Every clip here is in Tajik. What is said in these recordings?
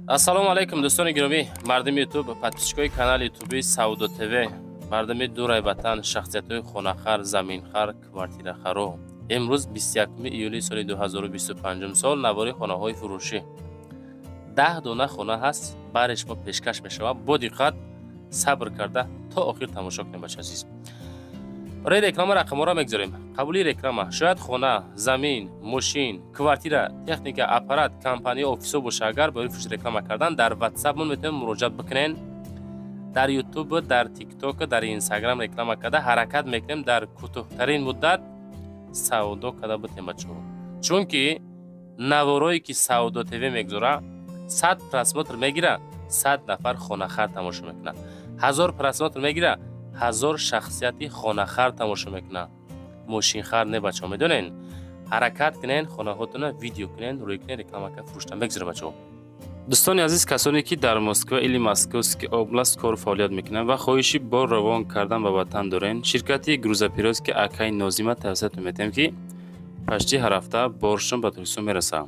Ассалому алайкум дӯстони гиромӣ, мардуми ютуб, подписчикои канали ютуби Савдо ТВ, мардуми дурай ватан, шахсиятҳои хонахар, заминхар, квартирахаро. Имрӯз 21 июли соли 2025 сол навори хонаҳои фурӯшӣ. 10 дона хона ҳаст, бари шумо пешкаш мешавад. Бо диққат сабр карда то охир тамошо кунем, бача азиз. Барои реклама рақамҳоро мегузорем. Қабули реклама шояд хона, замин, мошин, квартира, техника, аппарат, компания, офисо боша. Агар барои фурӯш реклама кардан дар WhatsApp-мон метавонед муроҷиат бикунед. Дар YouTube, дар TikTok, дар Instagram реклама карда ҳаракат мекунем дар кӯтоҳтарин муддат савдо карда битем, бачаҳо. Чунки наворое ки Савдо ТВ мегузора, 100 просмотр мегира, 100 нафар хонахар тамошо мекунад. 1000 просмотр мегира, 1000 шахсияти хонахар тамошо мекунад. Мошинхар не, бачаҳо, медонен? Ҳаракат кунен, хонаҳотона видео кунен, рӯй кунен, реклама карда фурӯшта мегузора, бачаҳо. Дӯстони азиз, касоне ки дар Москва или Московский область кору фаъолият мекунанд ва хоҳиши бор равон кардан ба ватан дорен, ширкати грузоперевозки акай Нозима тавсиятон метиҳем, ки почти ҳар ҳафта боршон ба Тоҷикистон мерасад.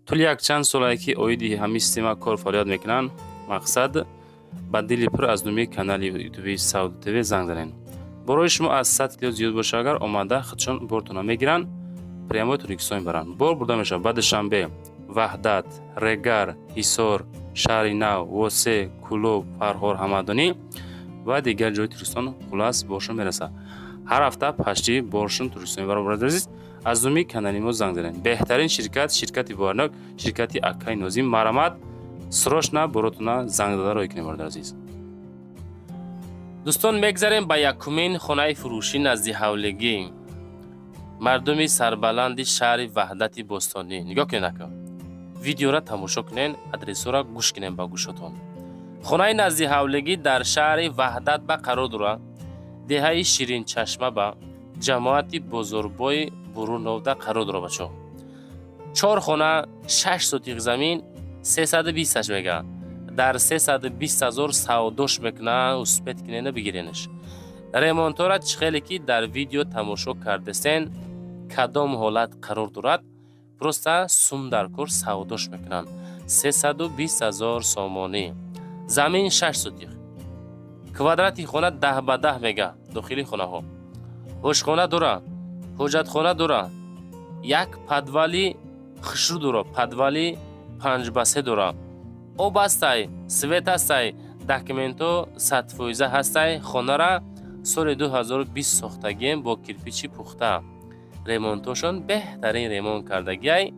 Тӯли якчанд солае ки оиди ҳамин система кор фаъолият мекунанд, мақсад ба дили пур аз номи канали ютуби Савдо ТВ занг занед. Борои шумо аз 100 кило зиёд боша, агар омада худшон бортона мегиранд, прямой Тоҷикистон мебаранд. Бор бурда мешавад ба Душанбе, Ваҳдат, Регар, Ҳисор, Шаҳри Нав, Восе, Кӯлоб, Фархор, Ҳамадонӣ ва дигар ҷои Тоҷикистон. Хулас боршон мерасад. Ҳар ҳафта почти боршон Тоҷикистон мебаранд. Бародари азиз, аз номи канали мо занг занед. Беҳтарин ширкат, ширкати боварнок, ширкати акай Нозим. Марамат, срочно боротона занг зада рой кунед, бародари азиз. Дӯстон, мегзарем ба якумин хонаи фурӯшӣ назди ҳавлигӣ. Мардуми сарбаланди шаҳри Ваҳдати бостонӣ. Нигоҳ кунед, ака. Видеора тамошо кунед, адресҳоро гӯш кунед ба гӯшотон. Хонаи назди ҳавлигӣ дар шаҳри Ваҳдат ба қарор дорад. Деҳаи Ширинчашма ба ҷамоати Бозорбои Буруновда қарор дорад, бачаҳо. 4 хона, 6 сотиқ замин, 320 мега. Дар 320 ҳазор савдош мекунанд, успет кунена бигиренаш. Ремонтора чӣ хеле ки дар видео тамошо кардесен, кадом ҳолат қарор дорад, просто сум дар кор савдош мекунанд. 320 ҳазор сомонӣ. Замин 6 сотиқ. Квадрати хона 10 ба 10 мега, дохили хонаҳо. Ошхона дора, ҳоҷатхона дора, як подвали хушрӯ дора, подвали 5 ба 3 дора. Об ҳастай, свет ҳастай, документҳо 100% ҳастай. Хонара соли 2020 сохтагием бо кирпичи пухта. Ремонтошон беҳтарин ремонт кардагиай.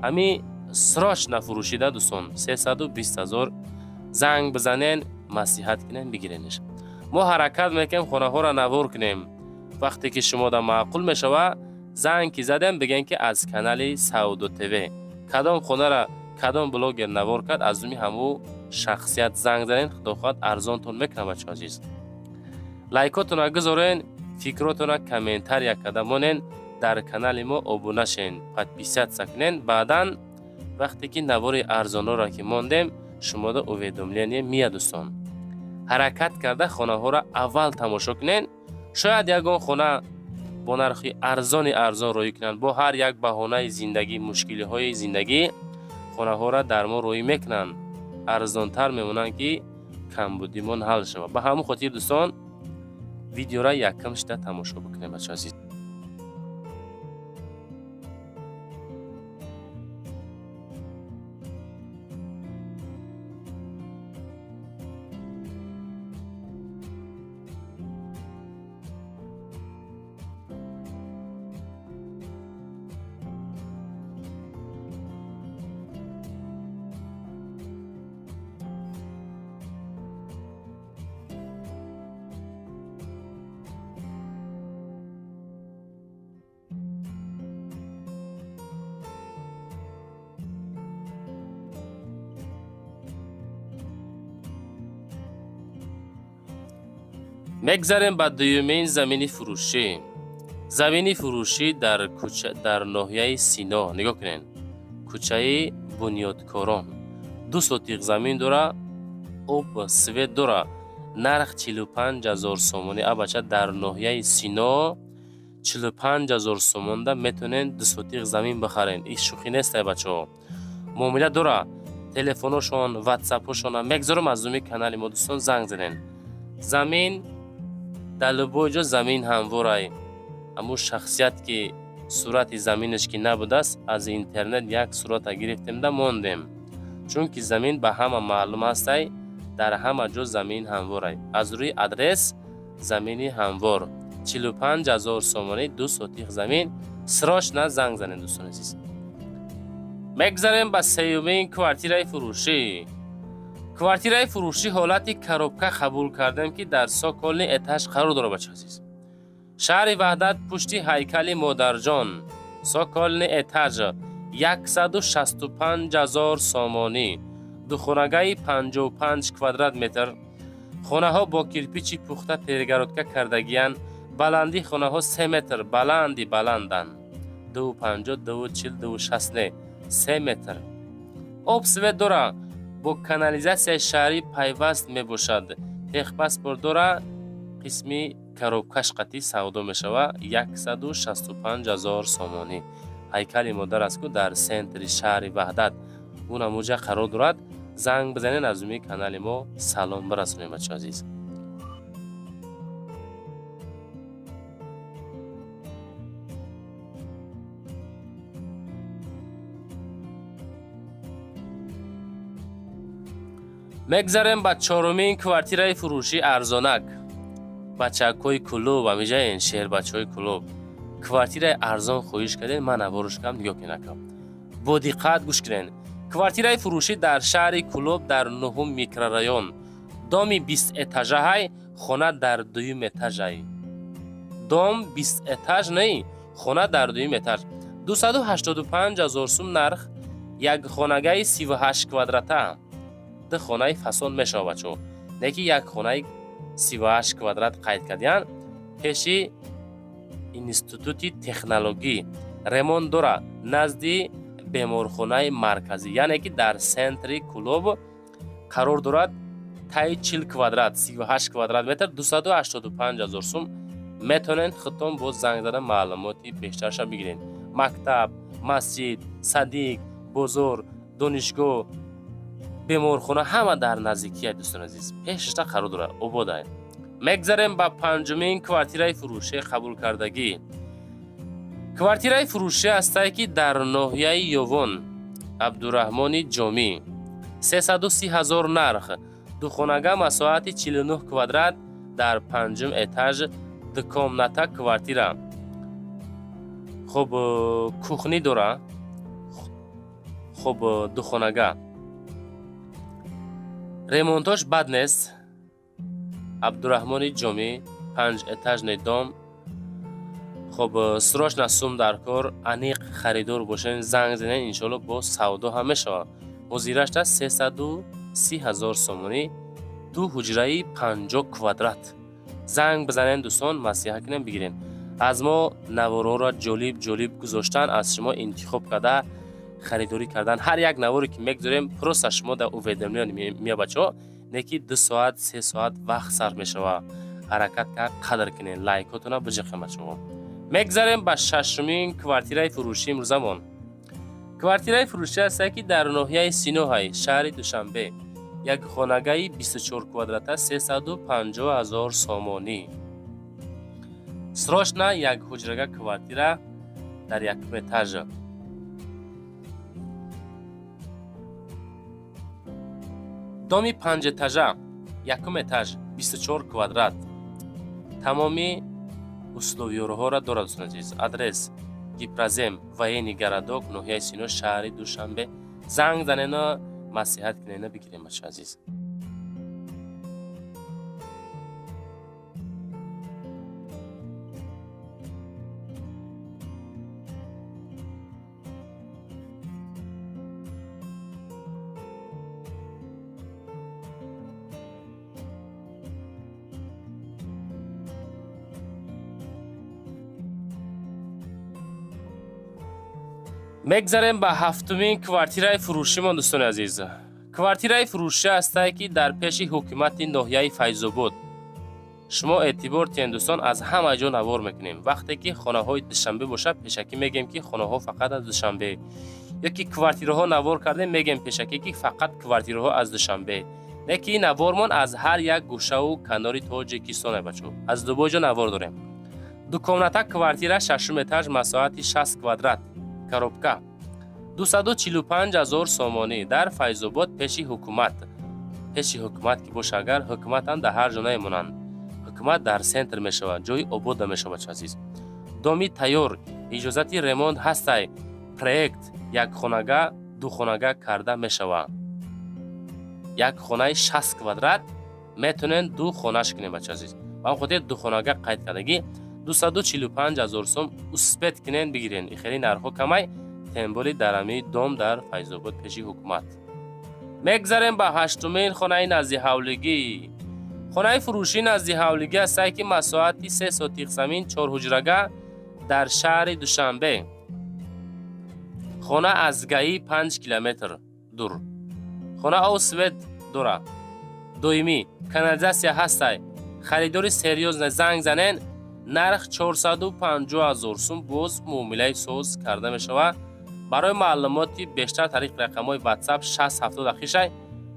Ҳами срочно фурӯшида, дӯстон, 320 ҳазор. Занг бизанен, маслиҳат кунем, бигиренеш. Мо ҳаракат мекунем хонаҳоро навор кунем. Вақте ки шумода маъқул мешава, занг ки задем, бигем ки аз канали Савдо ТВ кадом хонара кадом блогер навор кард, аз думи ҳаму шахсият занг занен, худо хоҳад арзонтон мекунам, бачаҳо азиз. Лайкотона гузорен, фикротона комментария карда монен, дар канали мо обуна шен, подписаться кунен. Баъдан вақте ки навори арзонҳоро ки мондем, шумода уведомление меяд, дӯстон. Ҳаракат карда хонаҳоро аввал тамошо кунен. Шояд ягон хона бо нархи арзони арзон рӯй кунанд. Бо ҳар як баҳонаи зиндагӣ, мушкилиҳои зиндагӣ хонаҳоро дар мо рӯй мекунанд, арзонтар мемонанд, ки камбудимон ҳал шавад. Ба ҳамон хотир, дӯстон, видеора якам шида тамошо бикунем, бачаҳо азиз. Мегзарем ба дуюмин замини фурӯшӣ. Замини фурӯшӣ дар кӯча, дар ноҳияи Сино. Нигоҳ кунед, кӯчаи Бунёдкорон. 2 сотиқ замин дора, об, свет дора. Нарх 45 ҳазор сомонӣ. Абача, дар ноҳияи Сино 45 ҳазор сомонда метавонед 2 сотиқ замин бихарен. Ин шӯхӣ нест, ай бачаҳо. Муомила дора. Телефоношон, ватсапошон мегзорам аз зуми канали мо дӯстон занг занен. Замин дар любой ҷо замин ҳамворай. Аммо шахсият ки сурати заминаш ки набудааст, аз интернет як сурата гирифтем да мондем. Чунки замин ба ҳама маълум ҳастай, дар ҳама ҷо замин ҳамворай. Аз рӯи адрес замини ҳамвор 45 000 сомонӣ 2 сотих замин. Срочно занг занед дӯстони азиз. Мегзарем ба сеюмин квартираи фурӯшӣ. Квартираи фурӯшӣ ҳолати коробка қабул кардем ки дар сокольный этаж қарор дорад бачаҳо азиз. Шаҳри Ваҳдат пушти ҳайкали Модарҷон, сокольный этаж 165 000 сомонӣ, духонагаи 55 квадрат метр. Хонаҳо бо кирпичи пухта перегородка кардагиянд. Баландии хонаҳо 3 метр, баланди баланданд. 2,50, 2,40, 2,60 не, 3 метр. Об свет дора, бо канализатсияи шаҳрӣ пайваст мебошад. Техпаспорт дора, қисми коробкаш қатъи савдо мешавад 165 000 сомонӣ. Ҳайкали модар аст ку дар центри шаҳри Ваҳдат. Ӯ намуҷа қарор дорад. Занг бизанед аз зуми канали мо салом бирасонед бачаҳо азиз. Мегзарем ба чорумин квартираи фурӯшӣ арзонак. Бачакҳои клуб ҳамиҷаен, шербачаҳои клуб. Квартираи арзон хоҳиш кардем, ман наворш кардам, нигоҳ кунед акам. Бо диққат гӯш кунед. Квартираи фурӯшӣ дар шаҳри Кулоб дар 9 микрорайон. Доми 20 этажаҳай, хона дар 2 этажай. Дом 20 этаж не, хона дар 2 этаж. 285 000 сум нарх, як хонагаи 38 квадрата. Ду хонаи фасон мешавад бачаҳо. Неки як хонаи 38 квадрат қайд кардиянд. Пеши институти технологӣ ремонт дора, назди беморхонаи марказӣ, яъне ки дар центри Кулоб қарор дорад. Таи 40 квадрат, 38 квадрат метр, 285 000 сум. Метавонед худтон боз занг зада маълумоти бештарша бигиред. Мактаб, масҷид, садик, бозор, донишгоҳ, беморхона ҳама дар наздикия дӯстони азиз. Пешашта қарор дорад, обода. Мегзарем ба панҷумин квартираи фурӯшӣ қабулкардагӣ. Квартираи фурӯшӣ ҳастае ки дар ноҳияи Ёвон, Абдураҳмони Ҷомӣ, 330 000 нарх, духонага масоҳати 49 квадрат, дар панҷум этаж, дукомната квартира. Хуб, кухни дора. Хуб, духонага. Ремонтош бад нест. Абдураҳмони Ҷомӣ, 5 этажный дом. Хуб, срочно сум дар кор, аниқ харидор бошен, занг занед, иншоалло бо савдо ҳам мешавад. Ҳозирашта 330 000 сомонӣ, ду ҳуҷраи 50 квадрат. Занг бизанед дӯстон, маслиҳат кунем, бигирем. Аз мо наворҳоро ҷолиб ҷолиб гузоштан, аз шумо интихоб карда харидорӣ кардан. Ҳар як наворе ки мегузорем, просто шумо дар уведомление меояд бачаҳо, не ки 2 соат, 3 соат вақт сарф мешавад. Ҳаракат кард, қадр кунед, лайкотона биҷиқем бачаҳо. Мегзарем ба шашумин квартираи фурӯшӣ имрӯзамон. Квартираи фурӯшӣ ҳастае ки дар ноҳияи Синоҳай, шаҳри Душанбе, як хонагаи 24 квадрата, 350 000 сомонӣ. Срочно як ҳуҷрага квартира дар якум этаж. Доми 5 этажа, якум этаж, 24 квадрат. Тамоми условиёрҳоро дорад дӯстони азиз. Адрес: Гипрозем, военный городок, ноҳияи Сино, шаҳри Душанбе. Занг занена, маслиҳат кунена, бигирем бачаҳо азиз. Мегзарем ба ҳафтумин квартираи фурӯшимон дӯстони азиз. Квартираи фурӯшӣ ҳастае ки дар пеши ҳукумати ноҳияи Файзобод. Шумо эътибор тиҳед дӯстон, аз ҳама ҷо навор мекунем. Вақте ки хонаҳои Душанбе бошад, пешакӣ мегӯем ки хонаҳо фақат аз Душанбе Ёки квартираҳо навор кардем, мегем пешакӣ ки фақат квартираҳо аз Душанбе. Не ки навормон аз ҳар як гӯшаву канори Тоҷикистон, бачо. Аз дубой ҷо навор дорем. Дукомната квартира шашум этаж, масоҳати 60 квадрат, коробка. 245 000 сомонӣ дар Файзобод пеши ҳукумат. Пеши ҳукумат ки боша, агар ҳукуматам дар ҳар ҷо намемонанд. Ҳукумат дар центр мешавад, ҷои обода мешавад, бачо азиз. Доми тайёр, иҷозати ремонт ҳастай, проект якхонага, духонага карда мешавад. Як хонаи 60 квадрат метонен ду хонаш кунем, бачо азиз. Ба ҳам хотир духонага қайд кардагӣ 245 000 сом успеть кунен бигирен. Хеле нархҳо камай, темболи дарами дом дар Файзобод пеши ҳукумат. Мегзарем ба ҳаштумин хонаи назди ҳавлигӣ. Хонаи фурӯшӣ назди ҳавлигӣ ҳастай ки масоҳати 3 сотиқ замин, 4 ҳуҷрага дар шаҳри Душанбе. Хона аз ГАИ 5 километр дур. Хона об свет дора. Доимӣ канализатсия ҳастай. Харидори серьёзне занг занен, нарх 450 000 сум боз муомилаи соз карда мешавад. Барои маълумоти бештар тариқи рақамҳои WhatsApp 6070 ахишай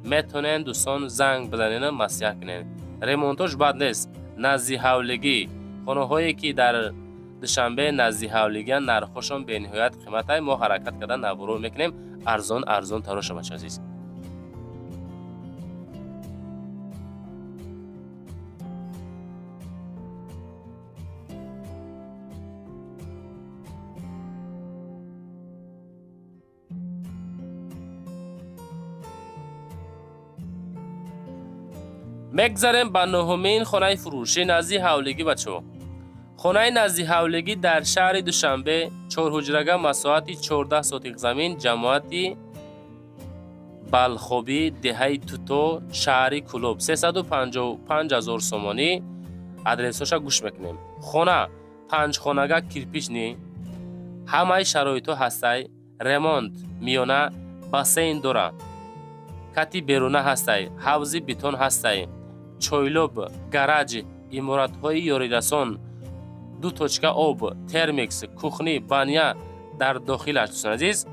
метонен дӯстон занг бизанену маслиҳат кунен. Ремонтош бад нест. Назди ҳавлигӣ. Хонаҳое ки дар Душанбе назди ҳавлигиан нархҳошон бениҳоят қиматай. Мо ҳаракат карда наворо мекунем арзон арзон тароша, бача азиз. Мегзарем ба нуҳумин хонаи фурӯшӣ назди ҳавлигӣ, бачо. Хонаи назди ҳавлигӣ дар шаҳри Душанбе, 4 ҳуҷрага, масоҳати 14 сотиқ замин, ҷамоати Балхобӣ, деҳаи Туто, шаҳри Кулоб, 355 000 сомонӣ. Адресҳоша гӯш мекунем. Хона панҷхонага кирпични, ҳамаи шароитҳо ҳастай, ремонт миёна, бассейн дора, кати беруна ҳастай, ҳавзи бетон ҳастай, чойлоб, гараж, иморатҳои ёрирасон, 2 точка об, термикс, кухни, баня дар дохилаш. Дӯстони азиз,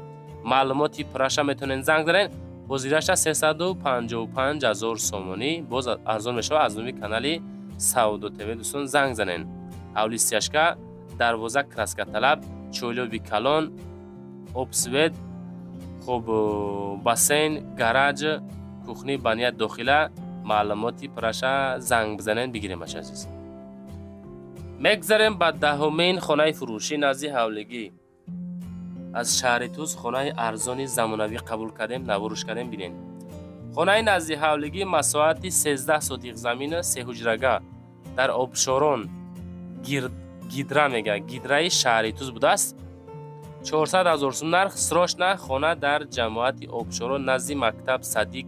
маълумоти пурраша метавонед занг занед. Ҳозираша 355 000 сомонӣ боз арзон мешавад. Аз номи канали Савдо ТВ дӯстон занг занед. Ҳавли сияшка, дарвоза краскаталаб, чойлоби калон, обсвет, хуб, бассейн, гараж, кухни, баня дохила. Маълумоти пурраша занг бизанед бигирем, бача азиз. Мегзарем ба даҳумин хонаи фурӯшӣ назди ҳавлигӣ. Аз шаҳри Туз хонаи арзони замонавӣ қабул кардем, наворуш кардем, бинед. Хонаи назди ҳавлигӣ масоҳати 13 сотиқ замина, 3 ҳуҷрага дар Обшорон, Гидра мега, Гидраи шаҳри Туз будааст. 400 000 сум нарх, срочна хона дар ҷамоати Обшорон назди мактаб Садик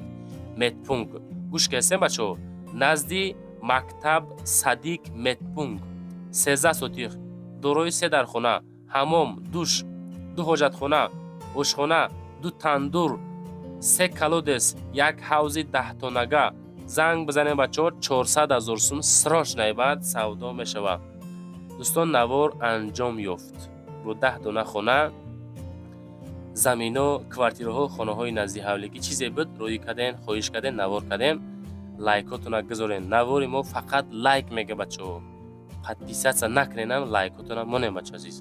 медпункт. Гӯш кардем, бачо, назди мактаб Садик медпункт. 13 сотиқ, дорои 3 дархона, ҳамом, душ, 2 ҳоҷатхона, ошхона, 2 тандур, 3 колодец, 1 ҳавзи 10 тонага. Занг бизанем, бачо, 400 000 сум срочна баъд савдо мешавад. Дӯстон, навор анҷом ёфт. Бо 10 дона хона, замино, квартираҳо, хонаҳои назди ҳавлигӣ чизе буд, рӯй кардем, хоҳиш кардем, навор кардем. Лайкотона гузорен. Навори мо фақат лайк мега, бачо. Подписаться накуненам, лайкотона монем, бачо азиз.